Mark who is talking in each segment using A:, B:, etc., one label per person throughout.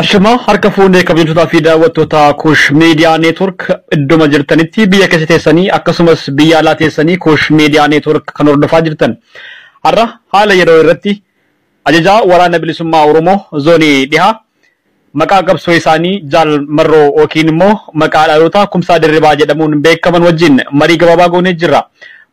A: Ashamaa harka fuunee kabajamtootaa fi daawwattoota Kuush Miidiyaa Neetwork idduma jirtanitti biyya keessa teessanii akkasumas biyya alaa teessanii Kuush Miidiyaa Neetwork kan hordofaa jirtan. Har'a haala yeroo irratti ajajaa waraana bilisummaa Oromoo zoonii dhihaa maqaa qabsoo isaanii Jaal Marroo yookiin immoo maqaa dhaloota Kumsaa Dirribaa jedhamuun beekaman wajjin marii gabaabaa goonee jirra.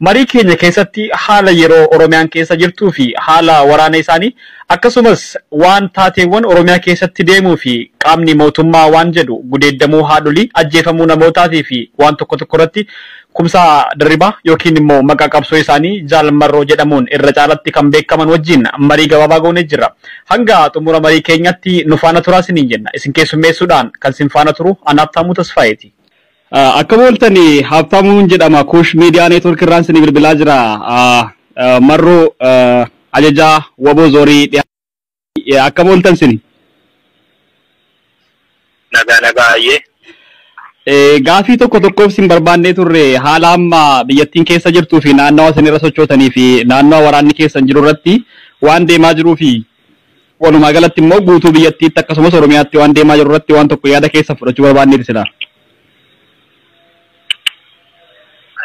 A: Marii keenya keessatti haala yeroo Oromiyaan keessa jirtuu fi haala waraana isaanii akkasumas waan taateewwan Oromiyaa keessatti deemuu fi qaamni mootummaa waan jedhu gudeeddamuu haadholii ajjeefamuu namootaatii fi waan tokko tokko irratti Kumsaa Dirribaa yookiin immoo maqaa qabsoo isaanii Jaal Marroo jedhamuun irra caalatti kan beekaman wajjin marii gabaabaa goonee jirra. Hanga xumura marii keenyatti nu faana turaa isiniin jenna. Isin keessummeessuudhaan kan isin faana turu ana Habtaamuu Tasfaayeeti. Akka ooltanii Habtaamuun jedhama Kuush Miidiyaa Neetwork irraan isinii bilbilaa jira. Marroo ajajaa Waboo Zoorii dhiyaa. Akka ooltan isin.
B: Nagaa nagaa ayyee.
A: Gaafii tokko tokkoof isin barbaannee turre haala amma biyyattiin keessa jirtuu fi naannawa isin irra sochootanii fi naannawa waraanni keessan jiru irratti waan deemaa jiruu fi walumaa galatti immoo guutuu biyyattiitti akkasumas Oromiyaatti waan deemaa jiru irratti waan tokko yaada keessa fudhachuu barbaanneeti silaa.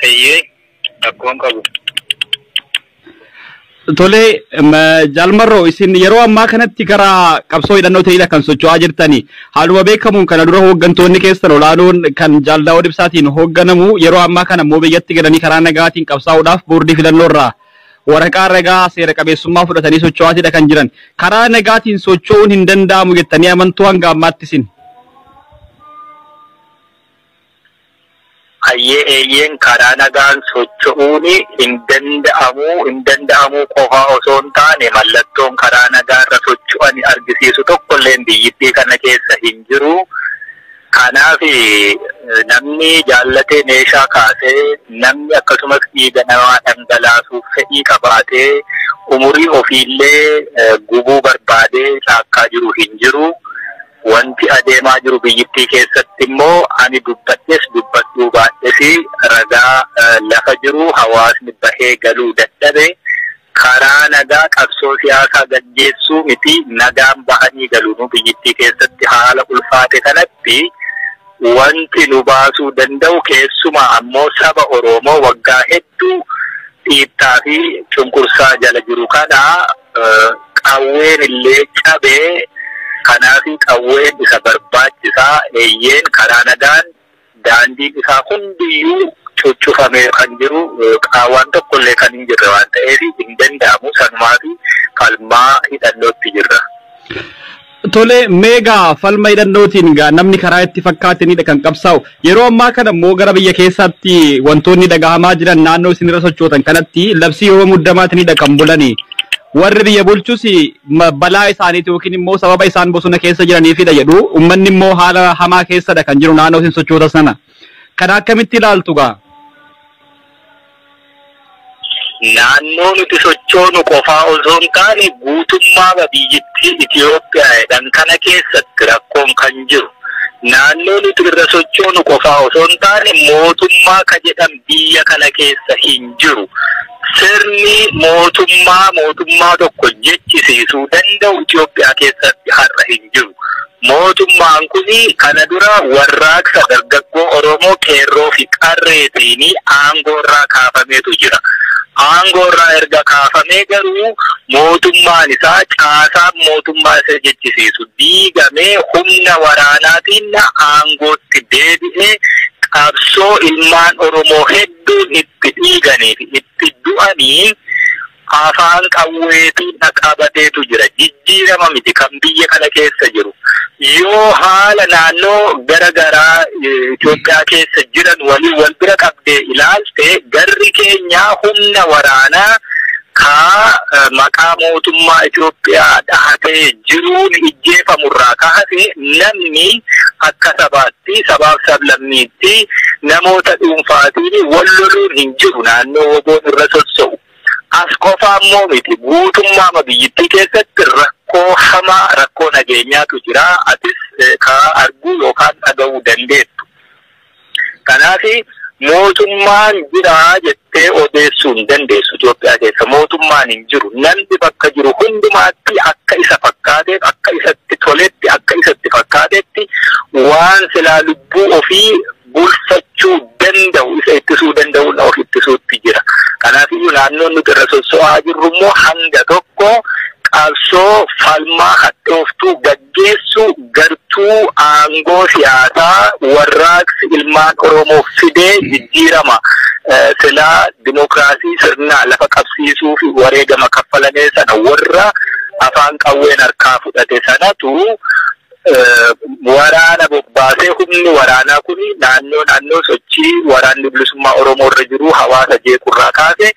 B: Ayyee rakkoon qabu.
A: Tole Jaal Marroo isin yeroo ammaa kanatti gara qabsoo hidhannoo ta'idha kan socho'aa jirtani. Haaluma beekamuun kana dura hooggantoonni keessan olaanoon kan Jaal Daawud Ibsaatiin hoogganamu yeroo ammaa kana immoo biyyatti galanii karaa nagaatiin qabsaa'uudhaaf boordii filannoo irraa waraqaa ragaa seera qabeessummaa fudhatanii socho'aatidha kan jiran. Karaa nagaatiin socho'uun hin danda'amu jettanii amantuu hanga ammaatti isin.
B: Ayyee eeyyeen karaa nagaan socho'uun hin danda'amu hin danda'amu qofaa osoo hin taane mallattoon karaa nagaarra socho'an argisiisu tokkollee biyyittii kana keessa hin jiru. Kanaaf namni jaallatee meeshaa kaasee namni akkasumas dhiiga namaa dhangalaasuuf fedhii qabaatee umurii ofiillee gubuu barbaadee caakkaa jiru hin jiru. Wanti adeemaa jiru biyyittii keessatti immoo ani dubbadhes dubbadhuu baadhes ragaa lafa jiru hawaasni bahee galuu dadhabe karaa nagaa qabsoo siyaasaa gaggeessuu miti nagaan bahanii galuun biyyittii keessatti haala ulfaate kanatti wanti nu baasuu danda'u keessumaa ammoo saba Oromoo waggaa hedduu dhiittaa fi cunqursaa jala jiru kana qawween illee cabee kanaaf qawween isa barbaachisaa eeyyeen karaa nagaan daandiin isaa hundiyyuu cuccufamee kan jiru qaawwaan tokkollee kan hin jirre waan ta'eef hin danda'amu sanumaa fi falmaa hidhannootti jirra.
A: Tole meegaa falma hidhannootiin gaa namni karaa itti fakkaatanidha kan qabsaa'u. Yeroo ammaa kana immoo gara biyya keessaatti wantoonni dhagahamaa jiran naannoo isin irra sochootan kanatti labsii yeroo muddamaatinidha kan bulani. Warri biyya bulchus balaa isaaniiti yookiin immoo sababa isaan bosona keessa jiraniifidha jedhu. Uummanni immoo haala hamaa keessadha kan jiru naannoo isin sochoota sana. Kana akkamitti ilaaltu gaa?
B: Naannoo nuti sochoonu qofaa osoo hin taane guutummaa biyyattii Itoophiyaadhaan kana keessatti rakkoon kan jiru. Naannoo nuti irra sochoonu qofaa osoo hin taane mootummaa ka jedhan biyya kana keessa hin jiru. Sirni mootummaa mootummaa tokko jechisiisuu danda'u Itoophiyaa keessatti har'a hin jiru. Mootummaan kun kana dura warraaqsa dargaggoo Oromoo qeerroo fi qarreetiin aangoo irraa kaafameetu jira. Aangoo irraa erga kaafamee garuu mootummaan isaa caasaan mootummaa isa jechisiisu diigamee humna waraanaatiin aangootti deebi'ee qabsoo ilmaan Oromoo hedduun itti dhiiganii fi itti du'anii afaan qawweetiin qabateetu jira. Jijjiirama miti kan biyya kana keessa jiru. Yoo haala naannoo gara garaa Itoophiyaa keessa jiran waliin wal bira qabdee ilaalte garri keenya humna waraanaa kaa maqaa mootummaa Itoophiyaa dhahatee jiruun ijjeefamurraa kaase namni akka sabaatti sabaaf sablammiitti namoota dhuunfaatiin wal loluun hin jiru naannoo woboon irra sosso'u. As qofaa immoo miti guutummaa biyyittii keessatti rakkoo hamaa rakkoo nageenyaatu jira. Atis kaa arguu yookaan dhaga'uu dandeettu. Kanaaf mootummaan jira jettee odeessuu hin dandeessu Itoophiyaa keessa. Mootummaan hin jiru. Namni bakka jiru hundumaatti akka isa fakkaateef akka isatti toletti akka isatti waan silaa lubbuu ofii bulfachuu danda'u isa ittisuu danda'uun of ittisuutti jira. Kanaafiyyuu naannoon nuti irra sosso'aa jirru immoo hanga tokko qabsoo falmaa hadhooftuu gaggeessu gartuu aangoo siyaasaa warraaqsi ilmaan Oromoo fidee jijjiirama. Silaa dimookiraasii sirnaa lafa qabsiisuu fi wareegama kaffalamee sana warra afaan qawween harkaa fudhate sanatu waraana bobbaasee humni waraanaa kun naannoo naannoo sochii waraanni bilisummaa Oromoo irra jiru hawaasa jeequrraa kaase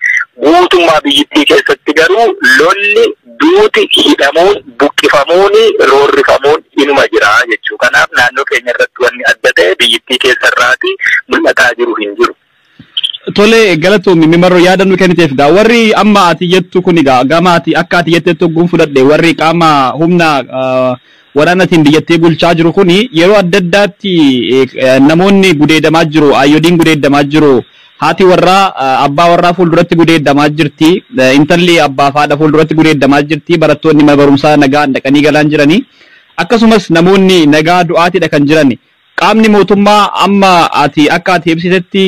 B: guutummaa biyyittii keessatti garuu lolli duuti hidhamuun buqqifamuun roorrifamuun inuma jira jechuu. Kanaaf naannoo keenya irratti wanni adda ta'e biyyittii keessarraati mul'ataa jiru hin jiru.
A: Tole, galatoomi Marroo, yaada nu kenniteef. Gaa warri amma ati jettu kun egaa gama ati akka ati jettetti ogguun fudhadhe, warri qaama humna waraanatiin biyyattii bulchaa jiru kuni yeroo adda addaatti namoonni gudeedamaa jiru, ayyodiin gudeedamaa jiru, haati warraa abbaa warraa fuulduratti gudeedamaa jirti, intalli abbaa fi haadha fuulduratti gudeedamaa jirti, barattoonni mana barumsaa nagaa dhaqanii galaan jiranii, akkasumas namoonni nagaa du'aatiidha kan jiran. Qaamni mootummaa amma ati akka ati ibsitetti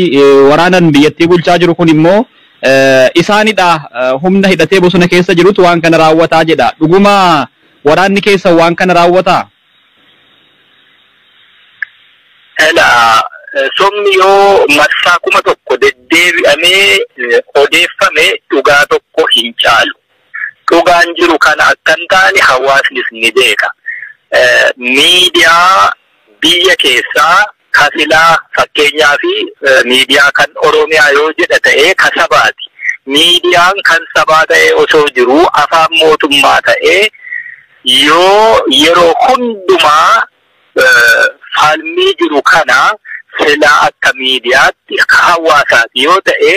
A: waraanan biyyattii bulchaa jiru kun immoo isaanidha, humna hidhatee bosona keessa jirutu waan kana raawwataa jedha. Dhuguma waraanni keessa waan kana raawwataa?
B: Ela, somni yoo marsaa 1000 deddeebi'amee odeeffame dhugaa tokko hin caalu. Dhugaan jiru kana akka hin taane hawaasnis ni beeka. Miidiyaa biyya keessaa kasilaa fakkeenyaa fi miidiyaa kan Oromiyaa yoo jedha ta'ee kasabaati. Miidiyaan kan sabaa ta'ee osoo jiru afaan mootummaa ta'ee yoo yeroo hundumaa falmii jiru kana silaa akka miidiyaatti akka hawaasaati yoo ta'e,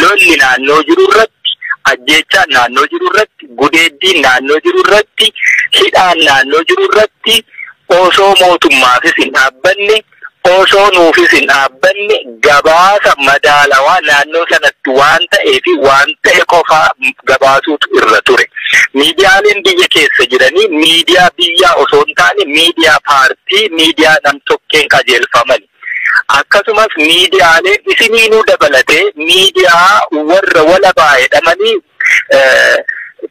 B: lolli naannoo jiru irratti, ajjeechaan naannoo jiru irratti, gudeeddiin naannoo jiru irratti, hidhaan naannoo jiru irratti osoo mootummaafis hin dhaabbanne, osoo nuufis hin dhaabbanne, gabaasa madaalawaa naannoo sanatti waan ta'ee fi waan ta'e qofaa gabaasuutu irra ture. Miidiyaaleen biyya keessa jiranii miidiyaa biyyaa osoo hin taane miidiyaa paartii, miidiyaa nam-tokkeen qajeelfaman. Akkasumas miidiyaaleen isiniinuu dabalatee miidiyaa warra walabaa jedhamanii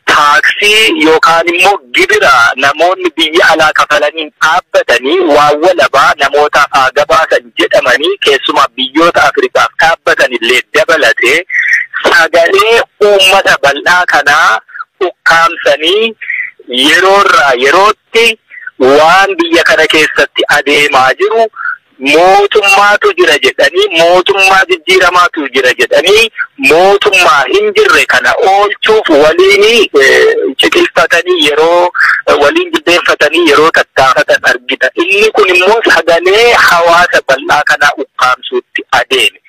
B: taaksii yookaan immoo gibira namoonni biyya alaa kafalaniin dhaabbatanii waan walabaa namootaaf haa gabaasan jedhamanii keessumaa biyyoota Afrikaaf dhaabbatan illee dabalatee sagalee uummata bal'aa kanaa ukkaamsanii yeroorraa yerootti waan biyya kana keessatti adeemaa jiru mootummaatu jira jedhanii, mootummaa jijjiiramaatu jira jedhanii, mootummaa hin jirre kana oolchuuf waliin ciqilfatanii, yeroo waliin jilbeenfatanii yeroo tattaafatan argita. Inni kun immoo sagalee hawaasa bal'aa kanaa ukkaamsuutti adeeme.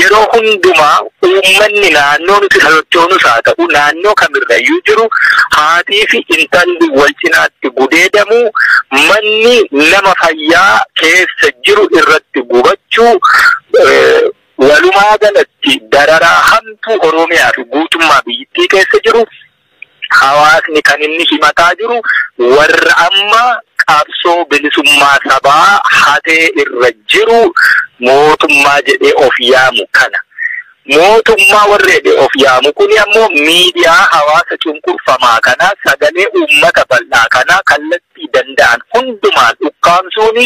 B: Yeroo hundumaa uummanni naannoo nuti sochoonus haa ta'u naannoo kamirrayyuu jiru haatii fi intalli wal cinaatti gudeedamu, manni nama fayyaa keessa jiru irratti gubachuu, walumaa galatti dararaa hamtuu Oromiyaa fi guutummaa biyyattii keessa jiru hawaasni kan inni himataa jiru warra amma qabsoo bilisummaa sabaa hatee irra jiru mootummaa jedhee of yaamu kana. Mootummaa warra jedhee of yaamu kuni ammoo miidiyaa hawaasa cunqurfamaa kana, sagalee uummata bal'aa kana kallattii danda'an hundumaan ukkaamsuun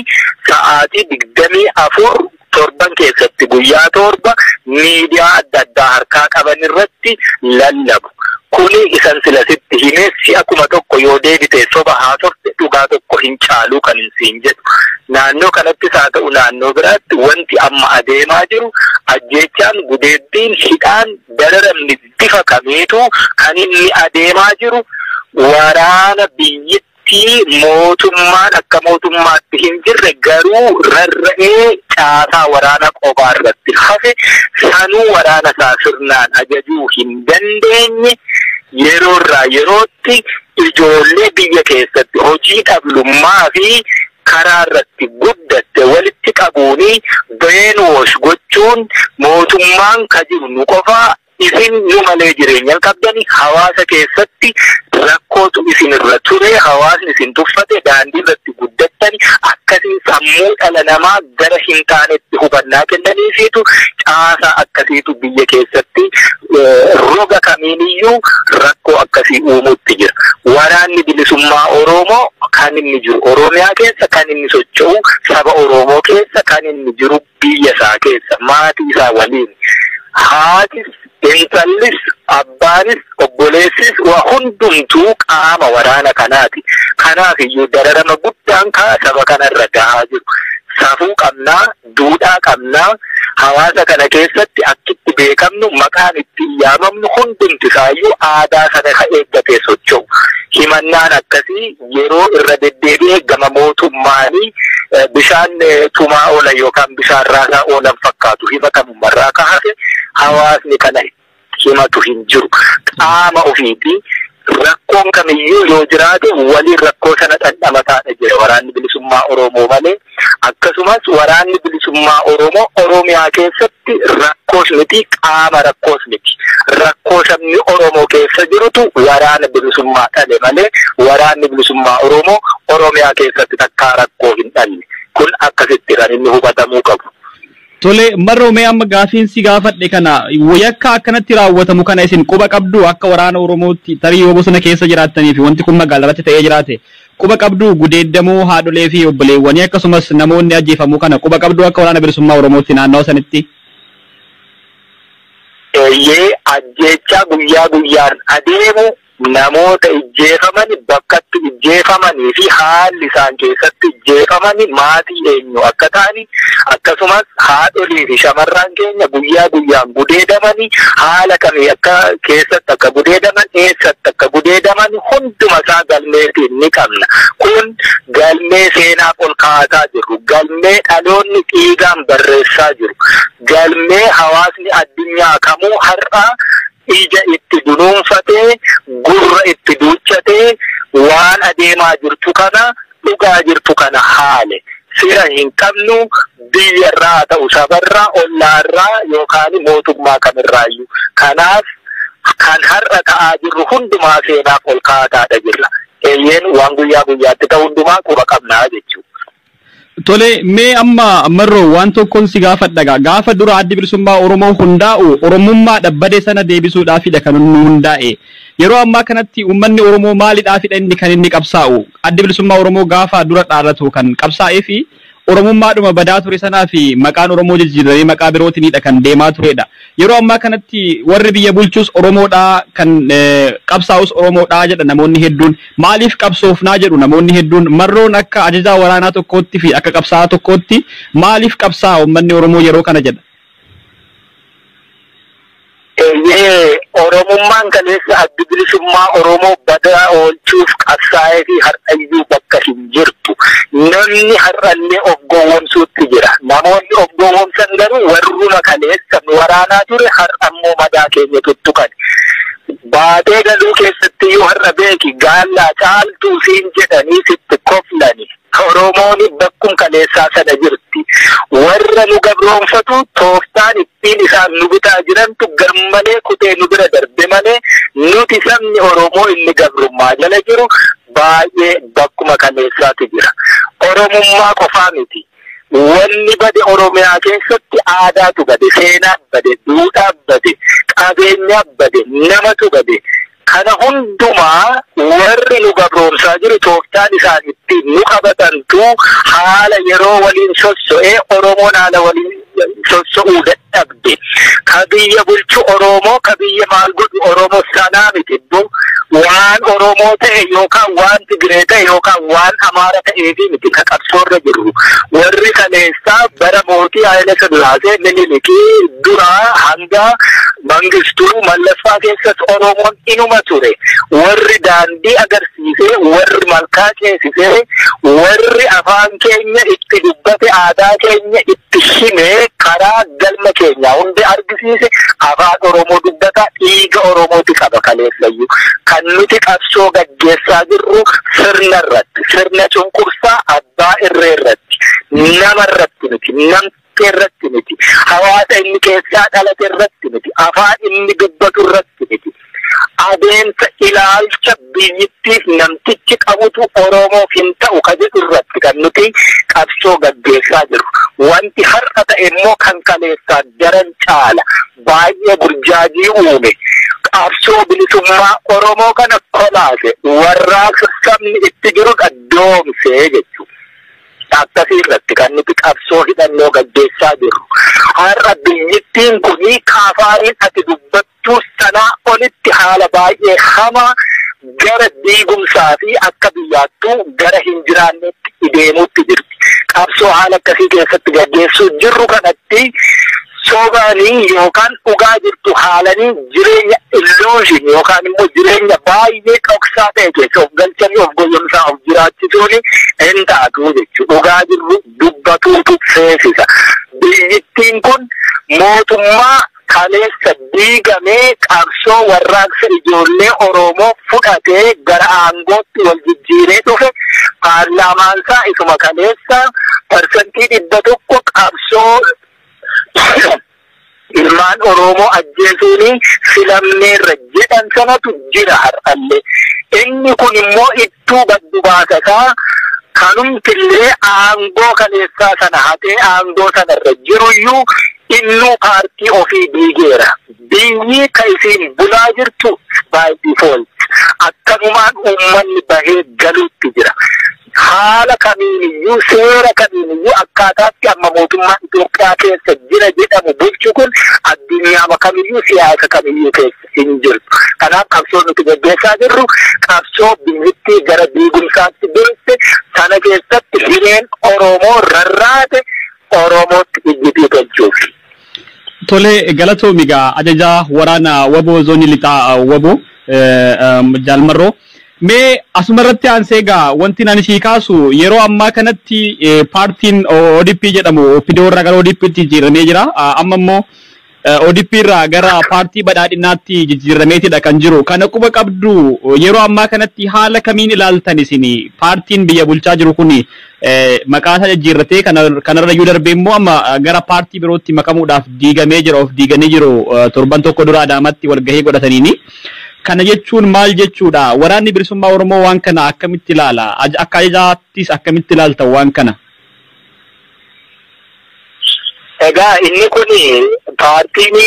B: sa'aatii 24 torban keessatti guyyaa 7 miidiyaa adda addaa harkaa qaban irratti lallabu. Kuni isan sila sitti himee si'a 1000 yoo deebite soba haasofte dhugaa tokko hin caaluu kan hin siin jedhu. Naannoo kanattis haa ta'u naannoo biraatti wanti amma adeemaa jiru ajjeechaan, gudeeddiin, hidhaan, dararamni bifa kamiitu kan inni adeemaa jiru waraana biyyittii mootummaan akka mootummaatti hin jirre garuu rarra'ee caasaa waraana qofaa irratti hafe sanuu waraana isaa sirnaan ajajuu hin dandeenye yeroo irraa yerootti ijoollee biyya keessatti hojii dhablummaa fi karaa irratti guddatte walitti qabuuni brainwash gochuun mootummaan ka jiru nu qofaa, isin nu malee jireenya hin qabdani, hawaasa keessatti rakkootu isin irra ture, hawaasni isin tuffate, daandii irratti guddattani akkasiin sammuu dhala Dhala namaa gara hin taanetti hubannaa kennaniifiitu caasaa akkasiitu biyya keessatti roga kamiiniyyuu rakkoo akkasii uumuutti jira. Waraanni bilisummaa Oromoo kan inni jiru Oromiyaa keessa, kan inni socho'u saba Oromoo keessa, kan inni jiru biyya isaa keessa maatii isaa waliin. Haatis, intallis, abbaanis, obboleessis waa hundumtuu qaama waraana kanaati. Kanaaf iyyuu dararama guddaan saba kanarra gahaa jiru. Safuu qabnaa, duudhaa qabnaa, hawaasa kana keessatti akkitti beekamnu, maqaan ittiin yaamamnu hundumti isaayyuu aadaa sana ka eeggatee socho'u. Himannaan akkasii yeroo irra deddeebi'ee gama mootummaanii bishaan tumaa oolan yookaan bishaan raasaa oolan fakkaatu himatamumarraa ka hafe hawaasni kana himatu hin jiru. Qaama ofiiti. Rakkoon kamiyyuu yoo jiraate waliin rakkoo sana dhandhamataadha jira waraanni bilisummaa Oromoo malee. Akkasumas waraanni bilisummaa Oromoo Oromiyaa keessatti rakkoos miti, qaama rakkoos miti. Rakkoo sabni Oromoo keessa jirutu waraana bilisummaa dhale malee waraanni bilisummaa Oromoo Oromiyaa keessatti takkaa rakkoo hin dhalle. Kun akkasitti kan inni hubatamuu qabu.
A: Tole, Marroo, mee amma gaafiin si gaafadhe kana, yakka akkanatti raawwatamu kana isin quba qabdu akka waraana Oromootti? Tarii yoo bosona keessa jiraattanii fi wanti kun magaalaa irratti ta'ee jiraate quba qabdu? Gudeeddamuu haadholee fi obboleewwanii akkasumas namoonni ajjeefamuu kana quba qabdu akka waraana bilisummaa Oromootti naannawa sanitti?
B: Eeyyee, ajjeechaa guyyaa guyyaan adeemu, namoota ijjeefaman, bakkatti ijjeefamanii fi haalli isaan keessatti ijjeefaman, maatii eenyu akka ta'ani, akkasumas haadholii fi shamarran keenya guyyaa guyyaan gudeedamanii haala kamii akka keessatti akka gudeedaman, eessatti akka gudeedaman hunduma isaa galmeetiin ni qabna. Kun galmee seenaaf ol kaa'ataa jirru, galmee dhaloonni dhiigaan barreessaa jiru, galmee hawaasni addunyaa kamuu har'a ija itti dunuunfatee, gurra itti duuchatee waan adeemaa jirtu kana, dhugaa jirtu kana haale. Fira hin qabnu biyyarraa ta'u, sabarraa, ollaarraa yookaan mootummaa kamirraayyuu. Kanaaf kan har'a ta'aa jirru hundumaa seenaaf ol kaa'ataadha jirra. Eeyyeen, waan guyyaa guyyaatti ta'u hundumaa quba qabnaa jechuudha.
A: Tole, mee amma Marroo waan tokkoon si gaafadha. Gaafa dura addi bilisummaa Oromoo hundaa'u Oromummaa dhabbade sana deebisuudhaafidha kan inni hundaa'e. Yeroo ammaa kanatti uummanni Oromoo maalidhaafidha inni kan inni qabsaa'u? Addi bilisummaa Oromoo gaafa dura dhaabatu kan qabsaa'ee fi Oromummaadhuma badaa ture sanaa fi maqaan Oromoo jijjiiramee maqaa birootiinidha kan deemaa turedha. Yeroo ammaa kanatti warri biyya bulchus Oromoodhaa, kan qabsaa'us Oromoodhaa jedha namoonni hedduun. Maaliif qabsoofnaa jedhu namoonni hedduun. Marroon akka ajajaa waraanaa tokkootti fi akka qabsaa'aa tokkootti maaliif qabsaa'a uummanni Oromoo yeroo kana jedha?
B: Eeyyee, Oromummaan kaleessa addi bilisummaa Oromoo badaa oolchuuf qabsaa'ee fi har'ayyuu bakka hin jirtu. Namni har'allee of gowwomsuutti jira. Namoonni of gowwomsan garuu warruma kaleessa nu waraanaa ture, har'ammoo madaa keenya tuttuqan. Baatee galuu keessatti iyyuu har'a beeki gaallaa caaltuu siin jedhanii sitti koflani. Oromoon bakkum kaleessaa sana jirti. Warra nu gabroonfatu tooftaan ittiin isaan nu bitaa jirantu garmalee kutee nu bira darbe malee nuti sabni Oromoo inni gabrummaa jala jiru baay'ee bakkuma kaleessaatu jira. Oromummaa qofaa miti. Wanni bade Oromiyaa keessatti aadaatu bade, seenaan bade, duudhaan bade, qabeenyaan bade, namatu bade. Kana hundumaa warri nu gabroomsaa jiru tooftaan isaan ittiin nu qabatantu haala yeroo waliin sosso'ee Oromoon haala waliin sosso'uu dadhabde. Ka biyya bulchu Oromoo, ka biyya maal godhu Oromoo sanaa miti. Waan Oromoo ta'e yookaan waan Tigiree ta'e yookaan waan Amaara ta'eefi miti ka qabsoorra jirru. Warri kaleessaa bara mootii Haayile Sillaasee, Minilikii duraa hanga Mangistuu Mallaffaa keessas Oromoon inuma ture. Warri daandii agarsiisee, warri malkaa ceesisee, warri afaan keenya itti dubbate, aadaa keenya itti himee, karaa galma keenya hundi argisiise afaan Oromoo dubbata, dhiiga Oromooti qaba kaleessayyuu. Kan nuti qabsoo gaggeessaa jirru sirna irratti, sirna cunqursaa abbaa irree irratti, nama irratti miti, namtee irratti miti, hawaasa inni keessaa dhalate irratti miti, afaan inni dubbatu irratti miti. Adeemsa ilaalcha biyyittiif namtichi qabutu Oromoof hin ta'u ka jedhu irratti kan nuti qabsoo gaggeessaa jirru. Wanti har'a ta'e immoo kan kaleessaa daran caala. Baay'ee burjaajii uume. Qabsoo bilisummaa Oromoo kana kolaase, warraaqsa sabni itti jiru doomsee jechuudha. Akkasii irratti kan nuti qabsoo hidhannoo gaggeessaa jirru. Har'a biyyittiin kun kaafaariin ati dubbattu sanaa olitti haala baay'ee hamaa gara diigumsaa fi akka biyyaattuu gara hin jiraannetti deemuutti jirti. Qabsoo haala akkasii keessatti gaggeessuu jirru kanatti sobanii yookaan dhugaa jirtu haalanii jireenya illusion yookaan immoo jireenya baay'ee dhoksaa ta'e keessa of galchanii of goyyomsaa of jiraachisuun hin taatu jechuudha. Dhugaa jirru dubbatuutu feesisa. Biyyittiin kun mootummaa kaleessa diigamee qabsoo warraaqsa ijoollee Oromoo fudhatee gara aangootti wal jijjiiree dhufe, paarlaamaansaa isuma kaleessa 100% qabsoo ilmaan Oromoo ajjeesuun filamneerra jedhan sanatu jira har'allee. Inni kun immoo ittuu gaddu baasasaa kanumtillee aangoo kaleessaa sana hatee aangoo sanarra jiruyyuu innuu paartii ofii diigeera. Biyyi ka isiin bulaa jirtu by default. Akkanumaan uummanni bahee galuutti jira. Haala kamiiniyyuu, seera kamiiniyyuu, akkaataatti amma mootummaan Itoophiyaa keessa jira jedhamu bulchu kun addunyaama kamiyyuu, siyaasa kamiyyuu keessa hin jirtu. Kanaaf qabsoo nuti gaggeessaa jirru qabsoo biyyittii gara diigumsaatti geesse, sana keessatti hireen Oromoo rarraate Oromootti ijjitii tolchuuf.
A: Tole, galatoomi egaa ajajaa waraana WABOO zoonii lixaa WABOO Jaalmarroo. Mee asumarratti aansee egaa wanti ani sii kaasu, yeroo ammaa kanatti paartiin ODP jedhamu OPDO irraa gara ODPtti jijjiiramee jira. Amma immoo ODP irraa gara paartii badhaadhinaatti jijjiirameetidha kan jiru. Kana quba qabdu, yeroo ammaa kanatti haala kamiin ilaaltan isin, paartiin biyya bulchaa jiru kun maqaa isaa jijjiirratee kanarra iyyuu darbee immoo amma gara paartii birootti makamuudhaaf diigamee jira, of diiganii jiru, torban tokko dura Adaamatti walgahii godhataniini. Kana jechuun maal jechuudha? Waraanni bilisummaa Oromoo waan kana akkamitti ilaala? Akka ajajaattis akkamitti ilaalta waan kana?
B: Egaa inni kun paartiin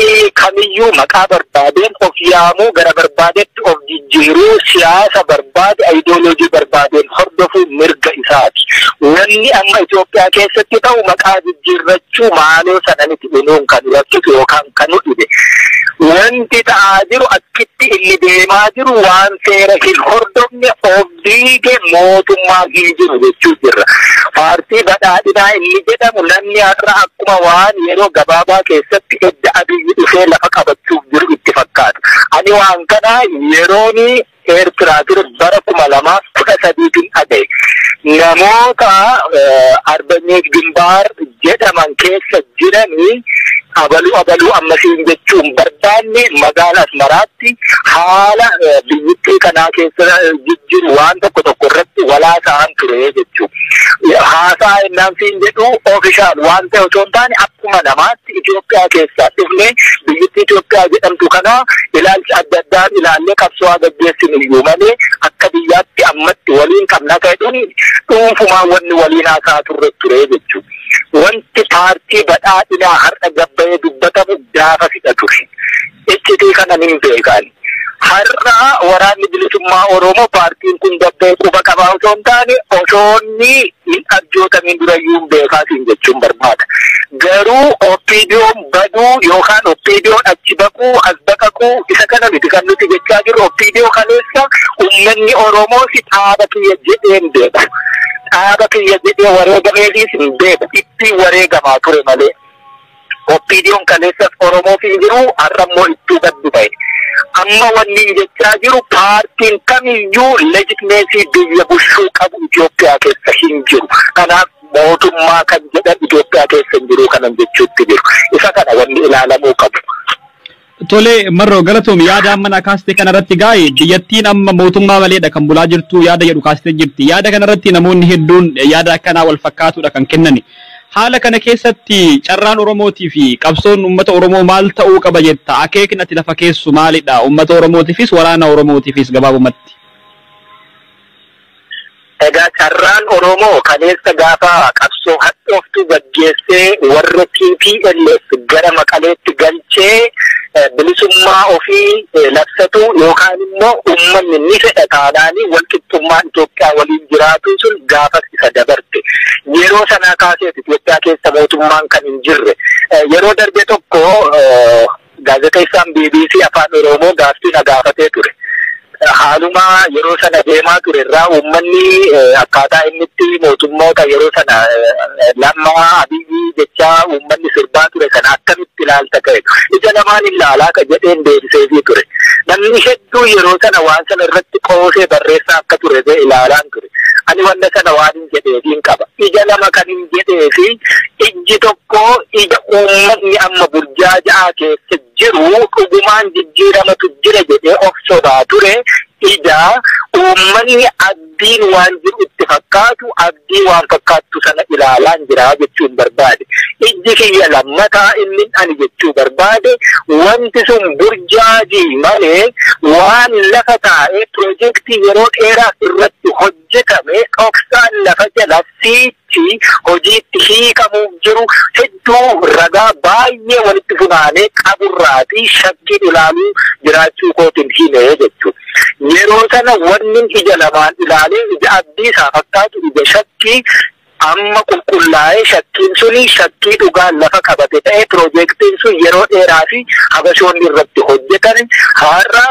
B: kamiyyuu maqaa barbaadeen of yaamuu, gara barbaadetti of jijjiiruu, siyaasa barbaade, ayidooloojii barbaadeen hordofuu mirga isaati. Wanni amma Itoophiyaa keessatti ta'u maqaa jijjiirrachuu maaloo sananitti dhunuun kan rakkisu yookaan kan nu dhibe. Wanti ta'aa jiru, akkitti inni deemaa jiru waan seera hin hordofne, of diige, mootummaa hin jiru jechuu jirra. Paartii badhaadhinaa inni jedhamu namni har'a akkuma waan yeroo gabaabaa keessatti edda Abiyyi dhufee lafa qabachuuf jiru itti fakkaata. Ani waan kana yeroon Eertiraa ture bara 2013tiin dhagaye. Namoota Arbanyeek Gimbaar jedhaman keessa jiranii abaluu abaluu ammasiin jechuun barbaanne, magaalaa Asmaraatti haala biyyittii kanaa keessa jijjiiru waan tokko tokko irratti walaasaan ture jechuudha. Haasaa innaan siin jedhu official waan ta'e osoo hin taane, akkuma namaatti Itoophiyaa keessaa dhufnee biyyittii Itoophiyaa jedhamtu kana ilaalcha adda addaan ilaallee qabsoo gaggeessinu iyyuu malee akka biyyaatti ammatti waliin qabna ta'edhuun dhuunfumaan wanni waliin haasaa turre ture jechuudha. Wanti paartii badhaadhinaa har'a gabbayee dubbatamu gaafa fidha ture. Iccitii kana nin beekan. Har'a waraanni bilisummaa Oromoo paartiin kun gabbayee quba qabaa osoo hin taane, osoo inni hin abjootamiin durayyuu beekaatiin jechuun barbaada. Garuu OPDOn baduu yookaan OPDOn achi baquu as baqaquu isa kana miti kan nuti jechaa jirru. OPDO kaleessa uummanni Oromoo si dhaaba kiyya jedhee hin beeku. Dhaaba kiyya jedhee wareegameefis hin beeku. Ittiin wareegamaa ture malee. OPDOn kaleessas Oromoof hin jiru, har'a immoo ittuu gaddu ba'e. Amma wanni jechaa jiru paartiin kamiyyuu legitimacy biyya bulchuu qabu Itoophiyaa keessa hin jiru. Kanaaf mootummaa kan jedhan Itoophiyaa keessa hin jiru kanan jechuutti jiru. Isa kana wanni ilaalamuu qabu.
A: Tole Marroo, galatoomi. Yaada amma na kaaste kanarratti gaa'e, biyyattiin amma mootummaa maleedha kan bulaa jirtu yaada jedhu kaastee jirti. Yaada kanarratti namoonni hedduun yaada akkanaa wal fakkaatudha kan kennani. Haala kana keessatti carraan Oromootii fi qabsoon uummata Oromoo maal ta'uu qaba jetta? Akeekni ati lafa keessu maalidha? Uummata Oromootiifis waraana Oromootiifis gabaabumatti.
B: Egaa carraan Oromoo kaleessa gaafa qabsoo hadhooftuu gaggeessee warra TPLF gara Maqaleetti galchee bilisummaa ofii labsatu yookaan immoo uummanni ni fedha taanaanii walqixxummaan Itoophiyaa waliin jiraatu sun gaafas isa dabarte. Yeroo sanaa kaaseet Itoophiyaa keessa mootummaan kan hin jirre. Yeroo darbe tokko gaazexeessaan BBC Afaan Oromoo gaaffii na gaafatee ture. Haaluma yeroo sana deemaa ture irraa uummanni akkaataa inni itti mootummoota yeroo sana Lammaa Abiyyi jechaa uummanni sirbaa ture sana akkamitti ilaalta ka'e. Ija lamaan ilaalaa ka jedheen deebiseefii ture. Namni hedduu yeroo sana waan sana irratti qoosee barreessaa akka ture ilaalaan ture. Ani wanta sana waan hin jedheefiin qaba. Ija lama kan hin jedheefi ijji tokko ija uummanni amma burjaaja'aa keessa jiru dhugumaan jijjiiramatu jira jedhee of sobaa ture. Ija uummanni abdiin waan jiru itti fakkaatu abdii waan fakkaattu sana ilaalaan jira jechuun barbaade. Ijji kiyya lammataa inni ani jechuu barbaade wanti sun burjaajii malee waan lafa taa'ee piroojeektii yeroo dheeraaf irratti hojjetame dhoksaan lafa jala siichi hojiitti hiikamuuf jiru hedduu ragaa baay'ee walitti funaanee qaburraatii shakkiin ilaaluu jiraachuu kootiin himee jechuudha. Yeroo sana wanni ija lamaan ilaalee ija abdii isaa fakkaatu ija shakkii amma qulqullaa'ee shakkiin suni shakkii dhugaan lafa qabate ta'ee piroojeektiin sun yeroo dheeraa fi habashoonni irratti hojjetan har'a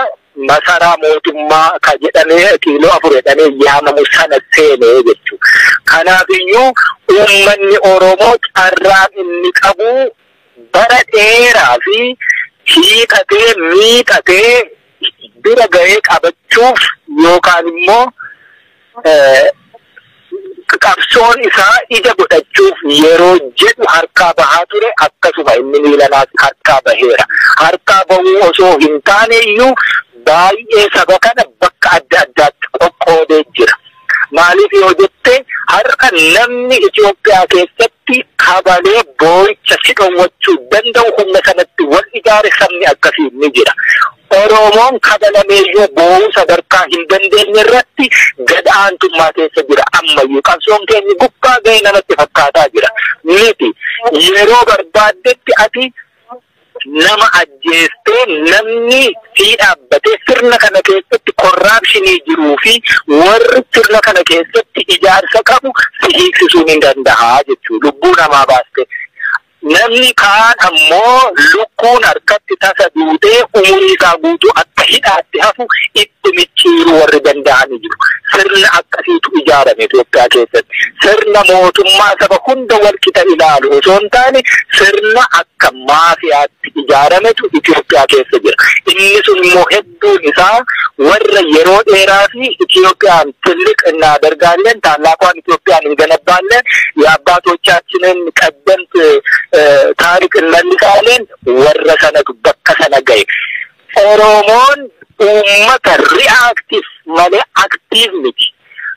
B: masaraa mootummaa ka jedhamee kiiloo 4 jedhamee yaamamu sana seenee jechuudha. Kanaafiyyuu uummanni Oromoo carraan inni qabu bara dheeraa fi hiixatee miixatee bira ga'ee qabachuuf yookaan immoo qabsoon isaa ija godhachuuf yeroo jedhu harkaa bahaa ture akkasuma inni miilanaas harkaa baheera. Harkaa bahuu osoo hin taane iyyuu baay'ee saba kana bakka adda addaatti qoqqoodee jira. Maaliif yoo jette har'a namni Itoophiyaa keessatti kabalee boo'icha si dhowwachuu danda'u humna sanatti wal ijaare sabni akkasii ni jira. Oromoon kabalameeyyuu boo'uu sadarkaa hin dandeenye irratti gad aantummaa keessa jira. Ammayyuu qabsoon keenya gubbaa ga'e namatti fakkaataa jira. Miti yeroo barbaaddetti ati nama ajjeestee namni sii dhaabbatee sirna kana keessatti korraapshinii jiruu fi warri sirna kana keessatti ijaarsa qabu si hiiksisuun hin danda'a jechuudha. Lubbuu namaa baaste. Namni kaan ammoo lukkuun harkatti tasa duutee umurii isaa guutuu akka hidhaatti hafu itti micciiruu warri danda'anii jiru. Sirna akkasiitu ijaarame Itoophiyaa keessatti. Sirna mootummaa saba hunda walqixa ilaalu osoo hin taane sirna akka maafiyaatti ijaarametu Itoophiyaa keessa jira. Inni sun immoo hedduun isaa warra yeroo dheeraa fi Itoophiyaan ትልቅ እናደርጋለን ታላቋን ኢትዮጵያን እንገነባለን የአባቶቻችንን ቀደምት ታሪክ እንመልሳለን warra sanatu bakka sana gahe. Oromoon uummata reactive malee active miti.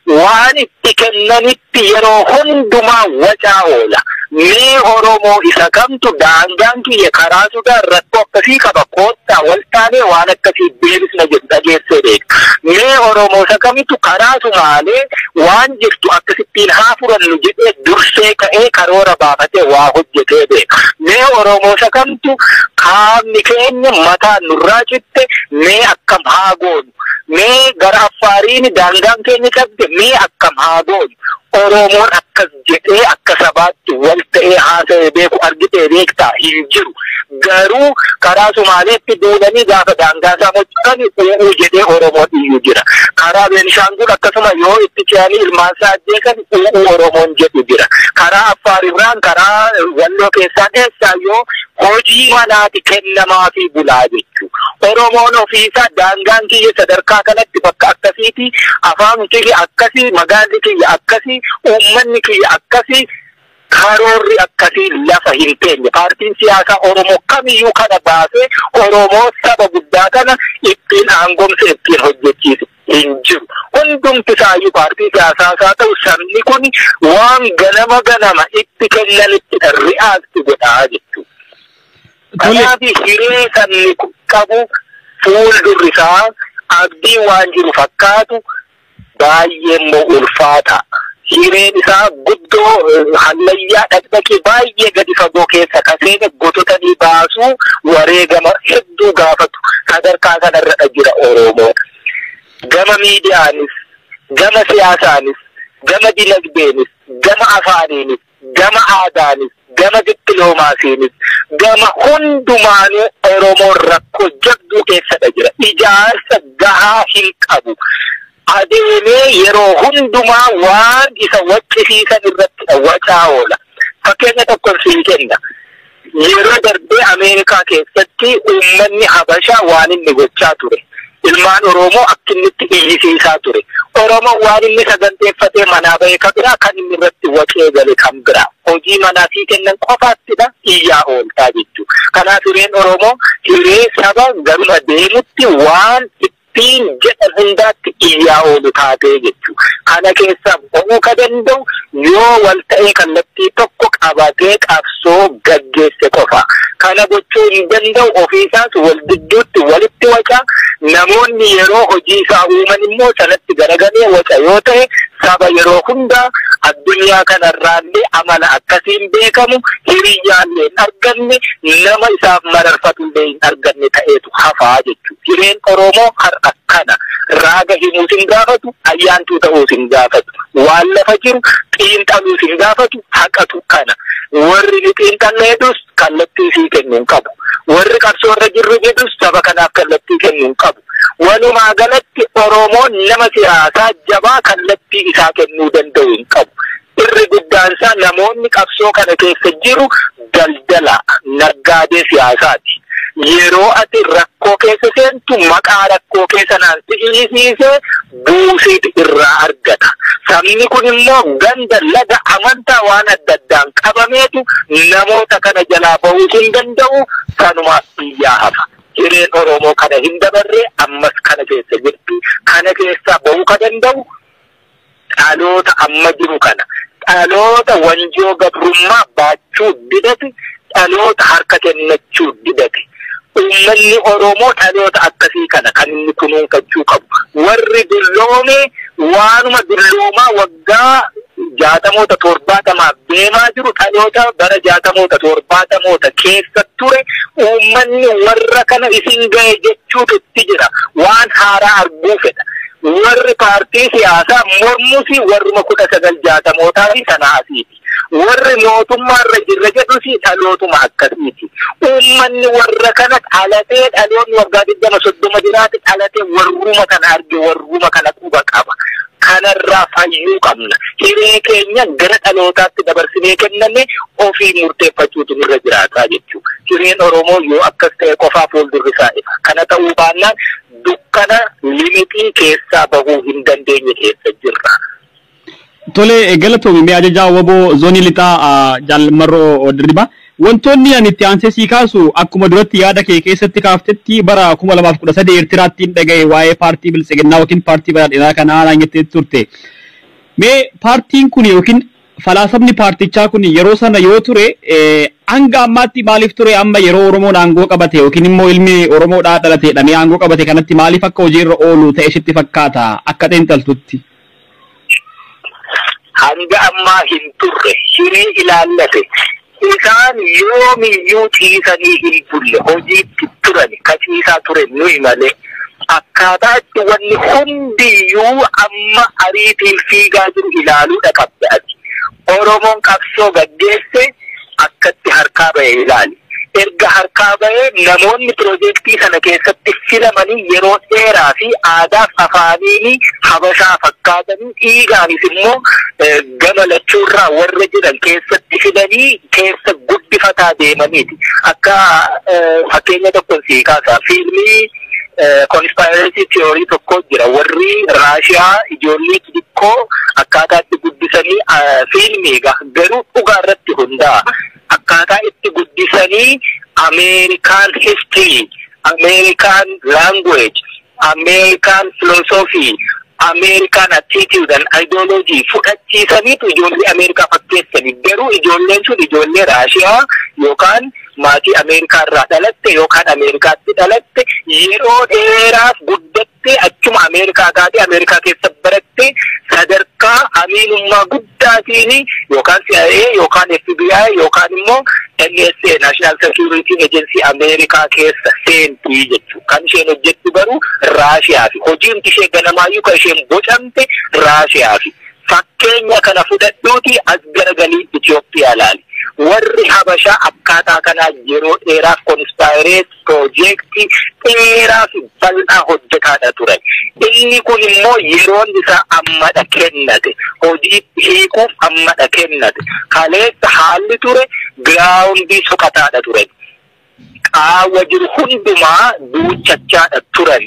B: Waan itti kennanitti yeroo hundumaa wacaa oola. Mee Oromoo isa kamtu daangaan kiyya karaa Sudaan rakkoo akkasii qaba koottaa wal taanee waan akkasii deebisna jedhu dhageessee beektu. Mee Oromoo isa kamitu karaa Sumaalee waan jirtu akkasittiin haa furannu jedhee dursee ka'ee karoora baafatee waa hojjetee beeka. Mee Oromoo isa kamtu qaamni keenya mataan nurraa citte mee akkam haa goonu. Mee gara Affaariin daangaan keenya cabde mee akkam haa goonu. Oromoon akkas jedhee akka sabaatti wal ta'ee haasa'ee beeku argitee beektaa hin jiru. Garuu karaa Somaaleetti duulanii gaafa daangaa isaa mo'atan u'uu jedhee Oromoon iyyuu jira. Karaa Beenishaangul akkasuma yoo itti ce'anii ilmaan isaa ajjeesan u'uu Oromoon jedhu jira. Karaa Affaar irraan karaa Walloo keessaan eessaa yoo hojii manaati kennamaa fi bulaa jechuudha. Oromoon ofiisaa daangaan kiyya sadarkaa kanatti bakka akkasiiti, afaan kiyya akkasii, magaalli kiyya akkasii, uummanni kiyya akkasii, karoorri akkasii lafa hin teenye. Paartiin siyaasaa Oromoo kamiyyuu kana baasee Oromoo saba guddaa kana ittiin aangomse ittiin hojjechiise hin jiru. Hundumti isaayyuu paartii siyaasaa haa ta'u, sabni kun waan ganama ganama itti kennanitti react godhaa jechuudha. Kanaaf hiree sabni kun qabu, fuuldurri isaa abdii waan jiru fakkaatu, baay'ee immoo ulfaata. Hireen isaa guddoo hallayyaa dhaqdhaqee baay'ee gadi fagoo keessa kaseene gototanii baasuu wareegama hedduu gaafatu, sadarkaa kanarra jira Oromoo. Gama miidiyaanis, gama siyaasaanis, gama dinagdeenis, gama afaaniinis, gama aadaanis, gama dippiloomaasiinis, gama hundumaanuu Oromoon rakkoo jabduu keessadha jira. Ijaarsa gahaa hin qabu. Adeemee yeroo hundumaa waan isa waccisiisan irratti wacaa oola. Fakkeenya tokko sii kenna. Yeroo darbee Ameerikaa keessatti uummanni Habashaa waan inni gochaa ture. Ilmaan Oromoo akka inni itti iyyisiisaa ture. Oromoon waan inni saganteeffatee manaa bahee kan biraa, kan inni irratti wacee gale kan biraa. Hojii manaa sii kennan qofaattidha iyyaa ooltaa jechuudha. Kanaaf hireen Oromoo hiree saba garuma deemutti waan ittiin jedhan hundaatti iyyaa oolu taatee jechuudha. Kana keessaa bahuu ka danda'u yoo wal ta'ee kallattii tokko qabatee qabsoo gaggeesse qofa. Kana gochuu hin danda'u, ofiisaas wal gidduutti walitti waca. Namoonni yeroo hojii isaa uuman immoo sanatti garagalee waca yoo ta'e, saba yeroo hundaa addunyaa kanarraallee amala akkasiin beekamu, hiriyyaallee hin arganne, nama isaaf mararfatullee hin arganne ta'eetu hafaa jechuudha. Hireen Oromoo har'a kana raaga himuus hin gaafatu, ayyaantuu ta'uus hin gaafatu. Waan lafa jiru xiinxaluus hin gaafatu, haqatu kana. Warri ni xiinxalla jedhus kallattii sii kennuu hin qabu. Warri qabsoo irra jirru jedhus saba kanaaf kallattii kennuu hin qabu. Walumaa galatti Oromoon nama siyaasaa jabaa kallattii isaa kennuu danda'u hin qabu. Irri guddaan isaa namoonni qabsoo kana keessa jiru daldala naggaadee siyaasaati. Yeroo ati rakkoo keessa seentu maqaa rakkoo keessa naan si iyyisiisee buusiit irraa argata. Sabni kun immoo ganda, laga, amantaa waan adda addaan qabameetu namoota kana jalaa bahuu hin danda'u, sanumaaf biyyaa hafa. Hireen Oromoo kana hin dabarree ammas kana keessa jirti. Kana keessaa bahuu ka danda'u dhaloota amma jiru kana. Dhaloota wanjoo gabrummaa baachuu didate, dhaloota harka kennachuu didate. Uummanni Oromoo dhaloota akkasii kana kan inni kunuunfachuu qabu. Warri dulloome waanuma dulloomaa waggaa 60moota 70maaf deemaa jiru, dhaloota bara 60moota 70moota keessa ture, uummanni warra kana isin ga'e jechuutu itti jira. Waan haaraa arguu fedha. Warri paartii siyaasaa mormuus warruma 1960mootaa fi sanaa asiiti. Warri mootummaa irra jirra jedhus dhalootuma akkasiiti. Uummanni warra kana dhalatee, dhaloonni waggaa 20 30 jiraate dhalatee warruma kana arge, warruma kana quba qaba. Kanarraa fayyuu qabna. Hiree keenya gara dhalootaatti dabarsinee kenname ofii murteeffachuutu nurra jiraataa jechuudha. Hireen Oromoo yoo akkas ta'e qofaa fuuldurri isaa ifa. Kana ta'uu baannaan dukkana limixii keessaa bahuu hin dandeenye keessa jirra.
A: Tole, galatoomi. Mee ajajaa WBO zoonii lixaa Jaalmarroo Dirribaa. Wantoonni ani itti aansee sii kaasu, akkuma duratti yaada kee keessatti kaaftetti, bara 2013 Eertiraatti hin dhagaye waa'ee paartii Biltsiginnaa yookiin paartii badhaadhinaa kanaa naan jettee turte. Mee paartiin kun yookiin falaasamni paartichaa kun yeroo sana yoo ture, hanga ammaatti maaliif ture? Amma yeroo Oromoon aangoo qabate yookiin immoo ilmi Oromoodhaa dhalate jedhamee aangoo qabate kanatti maaliif akka hojiirra oolu ta'e sitti fakkaata akka xiinxaltutti?
B: Hanga ammaa hin turre, hiree ilaallate. Isaan yoomiyyuu ciisanii hin bulle, hojiitti turani, ka ciisaa ture nuyi malee. Akkaataa itti wanni hundiyyuu amma ariitiin fiigaa jiru ilaaluudha qabda ati. Oromoon qabsoo gaggeesse akkatti harkaa ba'e ilaali. Erga harkaa ba'ee namoonni piroojeektii sana keessatti filamanii yeroo dheeraa fi aadaaf afaaniin Habashaa fakkaatanii, dhiigaanis immoo gama lachuurraa warra jiran keessatti fidanii keessa guddifataa deemaniiti. Akka fakkeenya tokko sii kaasa. Fiilmii conspiracy theory tokko jira. Warri Raashiyaa ijoollee xixiqqoo akkaataa itti guddisanii, fiilmii garuu dhugaa irratti hundaa'a. Akkaataa itti guddisanii Ameerikaan history, Ameerikaan language, Ameerikaan philosophy, Ameerikaan attitude and ideology fudhachiisaniitu ijoollee Ameerikaa fakkeessani. Garuu ijoolleen sun ijoollee Raashiyaa yookaan maatii Ameerikaa irraa dhalatte yookaan Ameerikaatti dhalatte, yeroo dheeraaf guddatte, achuma Ameerikaa taate, Ameerikaa keessa baratte, sadarkaa amiinummaa guddaatiin yookaan CIA yookaan FBI yookaan immoo NSA, National Security Agency Ameerikaa keessa seentii jechuudha. Kan isheen hojjettu garuu Raashiyaa fi hojiin ishee ganamaayyuu kan isheen bocamte Raashiyaa fi fakkeenya kana fudhadhuuti as garagalii Itoophiyaa laali. Warri Habashaa akkaataa kanaa yeroo dheeraaf conspiracy piroojeektii dheeraa fi bal'aa hojjetaadha turan. Inni kun immoo yeroon isaa ammadha kennate. Hojiitti hiikuuf ammadha kennate. Kaleessa haalli ture ground soqataadha turan. Qaawwa jiru hundumaa duuchachaadha turan.